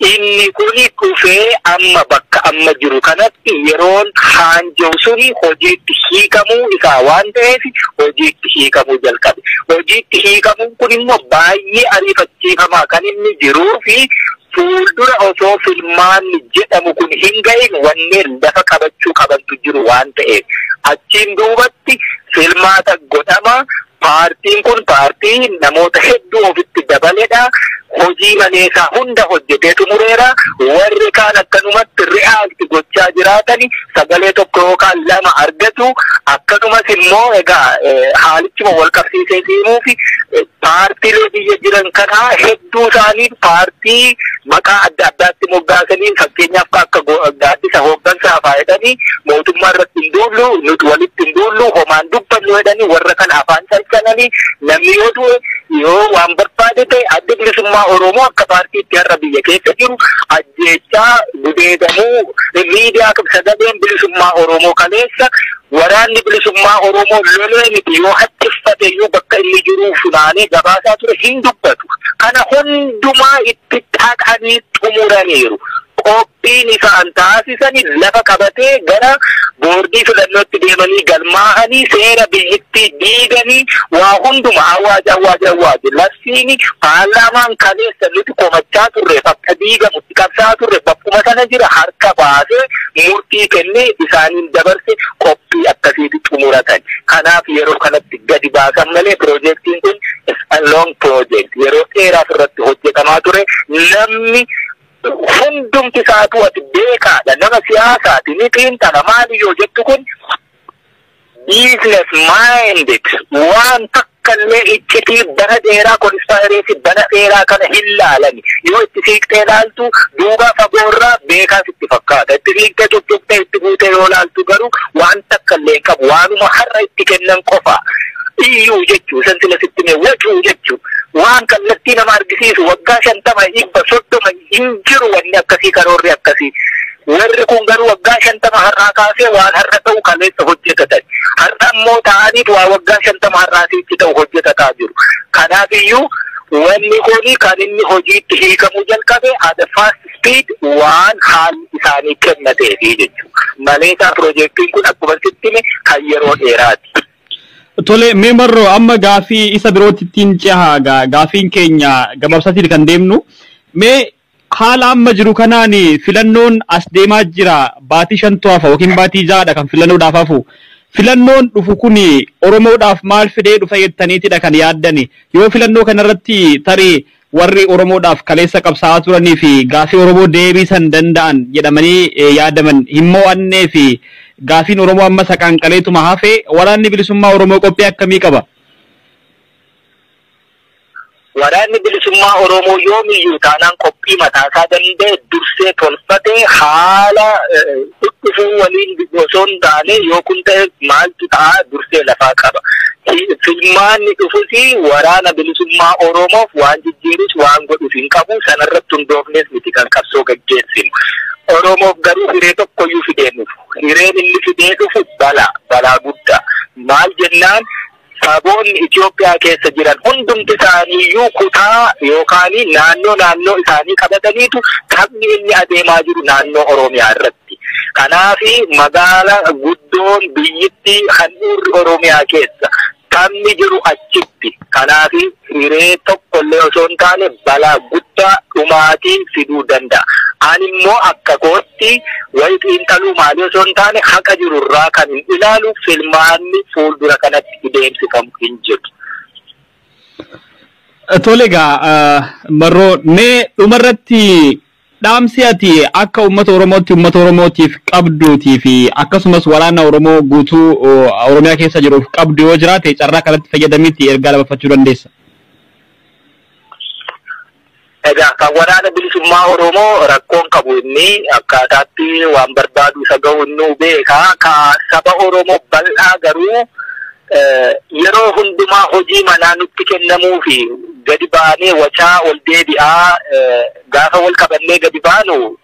B: Inni kuni dhufee amma bakka amma jiru kanatti yeroon haanja'u suni hojiitti hiikamuu isaa waan ta'eef hojiitti hiikamuu jalqabe. Hojiitti hiikamuun kun immoo baay'ee ariifachiifamaa kan inni jiruu fi fuuldura osoo filmaanni jedhamu kun hin gahin wanneen lafa qabachuu qabantu jiru waan ta'eef. Achiin duubatti filmaata godhama. Paartiin kun paartii namoota hedduu ofitti dabaledha. Hojii maleesaa hunda hojjetee xumureera. Warri kaan akkanumatti react gochaa jiraatani sagalee tokko yookaan lama argatu. Akkasumas immoo egaa haalichuma wal qabsiisee deemuu fi paartiilee biyya jiran kanaa hedduu isaanii paartii maqaa adda addaatti moggaasanii, fakkeenyaaf akka gaaddisa hooggansaa faayidanii, mootummaa irratti hin duullu nuti, walitti hin duullu, homaan dubbannu jedhanii warra kana afaan calqalanii, namni yoo du'e yoo waan barbaade ta'e, Adda Bilisummaa Oromoo akka paartiitti har'a biyya keessa jiru ajjeechaa, gudeedamuu, miidiyaa sagaleen bilisummaa Oromoo kaleessa waraanni bilisummaa Oromoo lolee miti yoo hattiffate iyyuu bakka inni jiru funaanee gabaasaa ture hin dubbatu. Kana hundumaa itti xaxanii xumuraniiru. Qophiin isaan taasisanii lafa qabatee gara boordii filannootti deemanii galmaa'anii seera biyyittii diiganii waa hunduma awwaaj awwaaj awwaaj labsiin paarlaamaan kaleessa nuti komachaa turre bakka diigamutti qabsaa turre bakkuma sana jira, harka baasee murtii kennee isaaniin dabarse, qophii akkasiitti xumuratan. Kanaaf yeroo kanatti gadi baasan malee piroojeektiin kun is a long project, yeroo dheeraaf irratti hojjetamaa ture. Namni hundumti isaatu ati beekaadha, nama siyaasaati, ni xiinxala, maali yoo jettu kun business minded, waan takkallee iccitii bara dheeraa, conspiracy bara dheeraa kana hin laalani. Yoo itti siiqxee laaltu duuba fagoorraa beekaas itti fakkaata. Itti siiqxee tuttuqxee itti buutee yoo laaltu garuu waan takkallee hin qabu, waanuma har'a itti kennan qofa. Iyyuu jechuu san sila sitti mee wacuu jechuu waan kallattii nama argisiisu waggaa 50, 100, 30 hin jiru wanni akkasii, karoorri akkasii. Warri kun garuu waggaa 50 har'aa kaasee waan har'a ta'u kaleessa hojjetatan. Har'a immoo ta'aniit waa waggaa 50 har'aasiitti ta'u hojjetataa jiru. Kanaaf iyyuu wanni kuni kan inni hojiitti hiikamuu jalqabe at a fast speed waan haalli isaanii kennateefi jechuudha. Maleesaa piroojeektiin kun akkuma sitti hime kan yeroo dheeraati.
A: Tole, mee Marroo, amma gaafii isa birootti ittiin cehaa, gaafiin keenya gabaabsatiin kan deemnu. Mee haala amma jiru kanaan filannoon as deemaa jira, baatii 5tu hafa yookiin baatii 6dha kan filannoodhaaf hafu. Filannoon dhufu kun Oromoodhaaf maal fidee dhufa jettaniitidha kan yaaddani? Yoo filannoo kanarratti tarii warri Oromoodhaaf kaleessa qabsaa'aa turanii fi gaafii Oromoo deebisan danda'an jedhamanii yaadaman hin mo'annee fi gaafiin Oromoo amma saqaanqaleetuma hafe, waraanni bilisummaa Oromoo qophii akkamii qaba?
B: Waraanni bilisummaa Oromoo yoomiyyuu taanaan qophii mataasaa danda'e dursee tolfatee, haala dhufuu waliin osoo hin taane yoo kun ta'e maaltu ta'a dursee lafaa qaba. Filmaanni dhufus waraana bilisummaa Oromoof waan jijjiirus waan godhus hin qabu, sanarratti hundoofnes miti kan qabsoo gaggeessinu. Oromoof garuu hiree tokkoyyuu fidee dhufu. Hireen inni fidee dhufu balaa, balaa guddaa. Maal jennaan, saboonni Itoophiyaa keessa jiran hundumti isaaniiyyuu kutaa yookaan naannoo naannoo isaanii qabataniitu taphni inni adeemaa jiru naannoo Oromiyaa irratti. Kanaafi magaala guddoon biyyittii handhuurri Oromiyaa keessa. Taphni jiru achitti. Kanaaf hiree tokkollee osoo hin taane balaa guddaa dhumaatii fiduu danda'a. Ani immoo akka kootti wayi xiinxaluu maalii osoo hin taane haqa jirurraa kan hin ilaalu filmaanni fuuldura kanatti adeemsifamu hin jiru.
A: Tole egaa Marroo, mee dhumarratti dhaamsi ati akka uummata Oromootti uummata Oromootiif qabduutii fi akkasumas waraana Oromoo guutuu Oromiyaa keessa jiruuf qabdu yoo jiraate carraa kanatti fayyadamiitti ergaa dabarfachuu dandeessa.
B: Egaa kan waraana bilisummaa Oromoo rakkoon qabu inni akkaataatti waan barbaadu isa gahu inni beekaa. Ka saba Oromoo bal'aa garuu yeroo hundumaa hojii manaa nutti kennamuu fi gadi baanee wacaa ol deebi'aa gaafa wal qabannee gadi baanu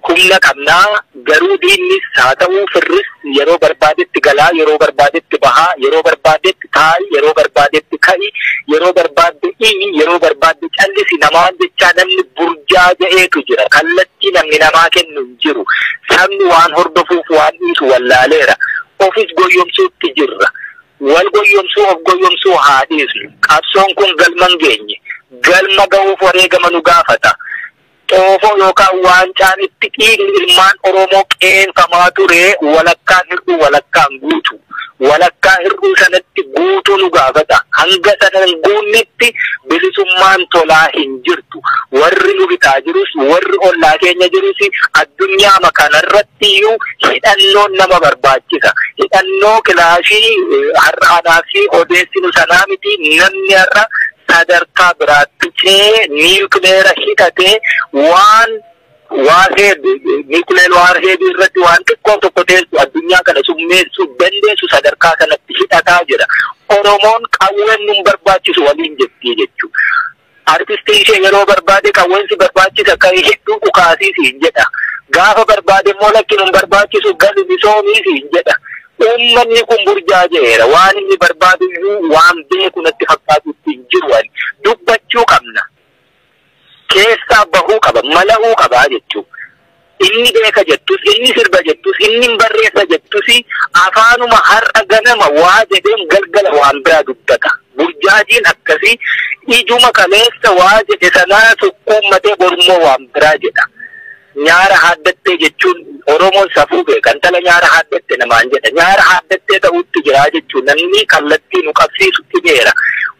B: humna qabnaa, garuu diinnis haa ta'uu firris yeroo barbaadetti galaa, yeroo barbaadetti bahaa, yeroo barbaadetti taa'i, yeroo barbaadetti ka'i, yeroo barbaadde iyyi, yeroo barbaadde callisi namaan jechaa namni burjaa ja'eetu jira. Kallattii namni namaa kennu hin jiru. Sabni waan hordofuuf waan dhiisu wallaaleera. Ofis goyyomsuutti jirra. Wal goyyomsuu of goyyomsuu haa dhiisnu. Qabsoon kun galma hin geenye. Galma ga'uuf wareegama nu gaafata. Xoofoo yookaan waancaan itti dhiigni ilmaan Oromoo qeenfamaa ture walakkaan hir'uu walakkaan guutu. Walakkaa hir'uu sanatti guutuu nu gaafata. Hanga sana hin guunnetti bilisummaan tolaa hin jirtu. Warri nu bitaa jirus, warri ollaa keenya jirus addunyaa kanarratti iyyuu hidhannoon nama barbaachisa. Hidhannoo kilaashii har'a anaa fi odeessinu sanaa miti, namni har'a sadarkaa biraatti ce'ee niwukileera hidhatee waan warhead niwukileer warhead irratti waan xiqqoo tokko teessu addunyaa kana summeessuu dandeessu sadarkaa kanatti hidhataa jira. Oromoon qawween nun barbaachisu waliin jettii jechuudha. Artistiin ishee yeroo barbaade qawween si barbaachisa kan hedduu dhukaasii siin jedha. Gaafa barbaade immoo lakki nun barbaachisu gali misoomii siin jedha. Uummanni kun burjaajeera. Waan inni barbaadu iyyuu waan beeku natti fakkaatutti hin jiru. Dubbachuu qabna. Keessaa bahuu qaba, mala'uu qaba jechuudha. Inni beeka jettus, inni sirba jettus, inni barreessa jettus afaanuma har'a ganama waa jedheen galgala waan biraa dubbata. Burjaajiin akkasii ijuma kaleessa waa jedhe sanaa sukkuummatee borummoo waan biraa jedha. Nyaara haaddattee jechuun Oromoon safuu beeka. Intala nyaara haaddatte namaan jedha. Nyaara haaddattee ta'utti jira jechuun namni kallattii nu qabsiisutti beera.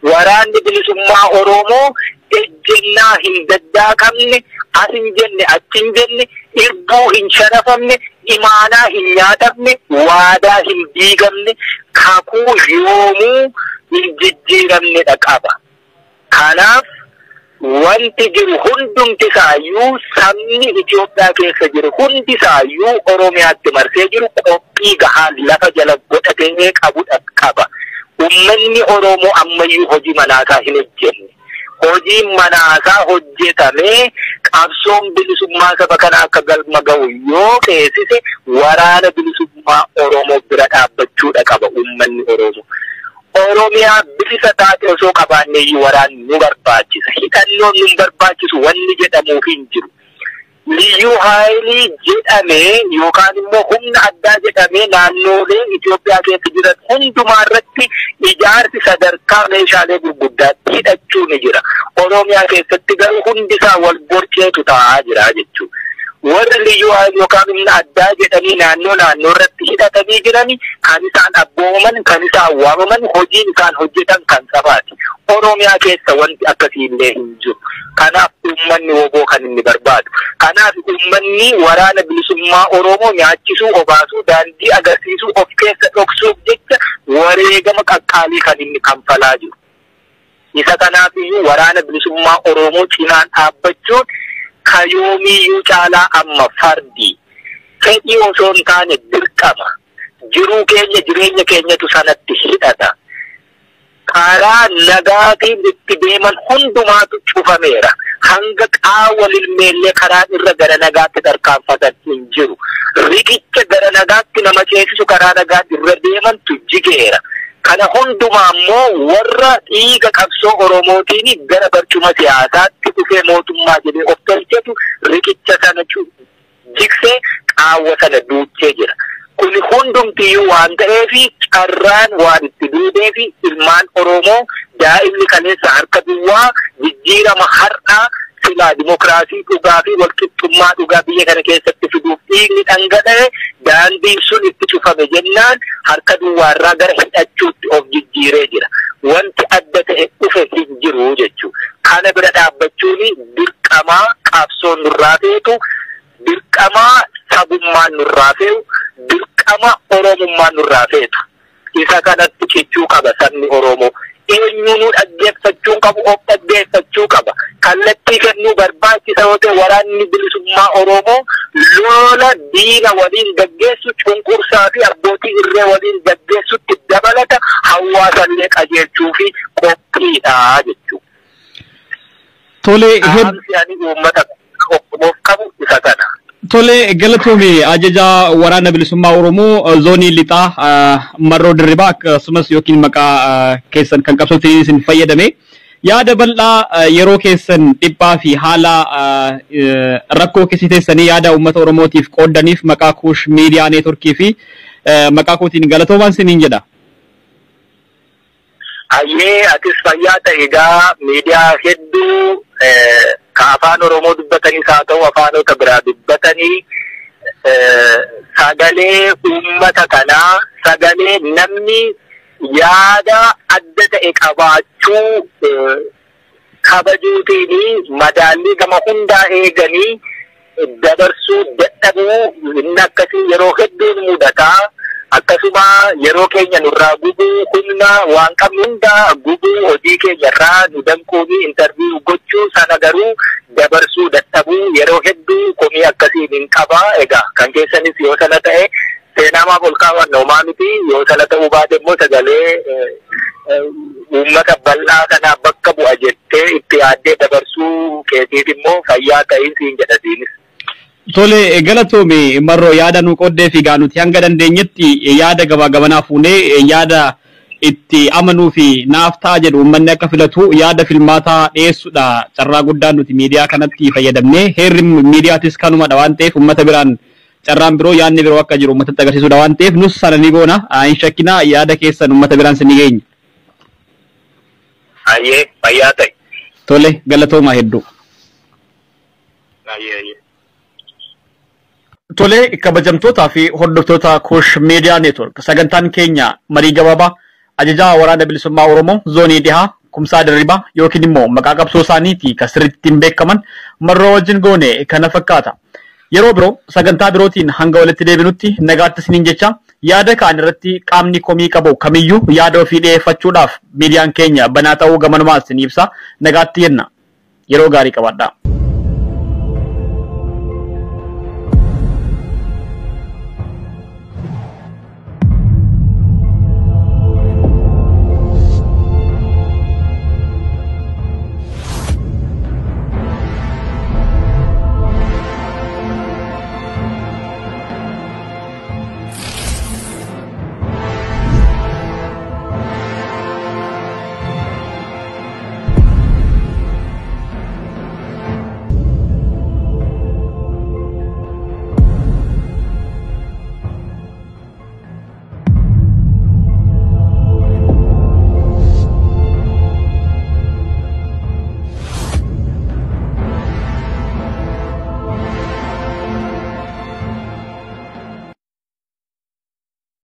B: Waraanni bilisummaa Oromoo ejjennaa hin daddaaqamne, as hin jenne, achi hin jenne, irbuu hin sharafamne, imaanaa hin nyaatamne, waadaa hin diigamne, kakuu yoomuu hin jijjiiramnedha qaba. Kanaaf wanti jiru hundumti isaayyuu sabni Itoophiyaa keessa jiru hundi isaayyuu Oromiyaatti marsee jiru qophii gahaa lafa jala godhatee qabudha qaba. Uummanni Oromoo ammayyuu hojii manaasaa hin hojjenne. Hojiin manaasaa hojjetamee qabsoon bilisummaa saba kanaa akka galma ga'u yoo feesise waraana bilisummaa Oromoo bira dhaabbachuudha qaba uummanni Oromoo. Oromiyaa bilisa taate osoo qabaanne iyyuu waraanni nu barbaachisa. Hidhannoon nu barbaachisu wanni jedhamuuf hin jiru. Liyyuu haayilii jedhamee yookaan immoo humna addaa jedhamee naannoolee Itoophiyaa keessa jiran hundumaa irratti ijaarsi sadarkaa meeshaalee gurguddaatti hidhachuu ni jira. Oromiyaa keessatti garuu hundisaa wal borceetu taa'aa jira jechuudha. Warri liyyuu haayilii yookaan humna addaa jedhanii naannoo naannoo irratti hidhatanii jiran kan isaan abboomaman, kan isaan waamaman, hojiin isaan hojjetan kan sabaati. Oromiyaa keessa wanti akkasii illee hin jiru. Kanaaf uummanni woboo kan inni barbaadu. Kanaaf uummanni waraana bilisummaa Oromoo nyaachisuu, obaasuu, daandii agarsiisuu, of keessa dhoksuuf jecha wareegama qaqqaalii kan inni kanfalaa jiru. Isa kanaaf iyyuu waraana bilisummaa Oromoo cinaan dhaabbachuun kayoomiyyuu caalaa amma fardi. Fedhii osoo hin taane dirqama. Jiruu keenya jireenya keenyatu sanatti hidhata. Karaa nagaatiin itti deeman hundumaatu cufameera. Hanga qaawwa lilmeellee karaa irra gara nagaatti tarkaanfatan hin jiru. Riqicha gara nagaatti nama ceesisu karaa nagaatti irra deemantu jigeera. Kana hundumaa immoo warra dhiiga qabsoo Oromootiin gara barcuma siyaasaatti dhufee mootummaa jedhee of tolchetu riqicha sana jigsee qaawwa sana duuchee jira. Kuni hundumtiyyuu waan ta'eefi carraan waan itti duudeefi ilmaan Oromoo daa'imni kaleessa harka duwwaa jijjiirama har'aa silaa dimokiraasii dhugaa fi walqixxummaa dhugaa biyya kana keessatti fiduuf dhiigni dhangala'e daandiin sun itti cufame jennaan harka duwwaarraa gara hidhachuutti of jijjiiree jira. Wanti adda ta'e dhufe hin jiru jechuudha. Kana bira dhaabbachuun dirqamaa qabsoon nurraa feetu, dirqamaa sabummaan nurraa feetu, dirqama Oromummaan nurraa feetu. Isa kanatti cichuu qaba sabni Oromoo. Eenyuunuu dhaggeeffachuu qabu, of dhaggeeffachuu qaba. Kallattii kennuu barbaachisa yoo ta'e waraanni bilisummaa Oromoo lola diina waliin gaggeessu, cunqursaa fi abbootii irree waliin gaggeessutti dabalata hawaasallee qajeelchuu fi qophiidha jechuudha.
A: Tole
B: Dhaamsi uummata Oromoof qabu isa kana.
A: Tole galatoome ajajaa waraana bilisummaa Oromoo zoonii lixaa Marroo Dirribaa akkasumas yookiin maqaa keessan kan qabsootiin isin fayyadame yaada bal'aa yeroo keessan dhiphaa fi haala rakkoo keessa teessanii yaada uummata Oromootiif qooddaniif maqaa Kuush Miidiyaa Neetworkii fi maqaa kootiin galatoomaan isiniin jedha.
B: Ayyee atis fayyaa ta'e egaa miidiyaa hedduu ka afaan Oromoo dubbatanis haa ta'u afaanota biraa dubbatanii sagalee uummata kanaa sagalee namni yaada adda ta'e qabaachuu kabajuutiin madaallii gama hundaa eeganii dabarsuu dadhabuu inni akkasii yeroo hedduun mudataa. Akkasuma yeroo keenya nurraa gubuu humna waan qabnu hundaa gubuu hojii keenya irraa nu danquu fi intarviiyuu gochuu sana garuu dabarsuu dadhabuu yeroo hedduu komii akkasiin hin qaba. Egaa kan keessanis yoo sana ta'e seenaa maaf ol kaawwanna homaa miti, yoo sana ta'uu baate immoo sagalee uummata bal'aa kanaa bakka bu'a jettee itti yaaddee dabarsuu keetiif immoo fayyaa ta'iin siin jedha siinis.
A: Tole galatoome Marroo yaada nu qooddee fi gaa nuti hanga dandeenyetti yaada gabaa gabanaa fuunee yaada itti amanuu fi naaf ta'a jedhu uummanni akka filatu yaada filmaataa dhiyeessuudha carraa guddaan nuti miidiyaa kanatti fayyadamne heerri miidiyaatis kanumadha waan ta'eef uummata biraan carraan biroo yaadni biroo akka jiru uummatatti agarsiisuudha waan ta'eef nus sana ni goona hin shakkinaa yaada keessan uummata biraan sin ni geenya.
B: Ayyee fayyaa ta'e.
A: Tole galatoomaa hedduu.
B: Ayyee ayyee.
A: Tole kabajamtootaa fi hordoftoota Kuush Miidiyaa Neetwork sagantaan keenya marii gabaabaa ajajaa waraana bilisummaa Oromoo zoonii dhihaa Kumsaa Dirribaa yookiin immoo maqaa qabsoo isaaniitii kan sirriitti ittiin beekaman Marroo wajjin goone kana fakkaata. Yeroo biroo sagantaa birootiin hanga walitti deebinutti nagaatti isiniin jecha yaada kaan irratti qaamni komii qabu kamiyyuu yaada ofii dhiyeeffachuudhaaf miidiyaan keenya banaa ta'uu gamanumaa isin ibsa nagaatti jenna. Yeroo gaarii qabaadhaa.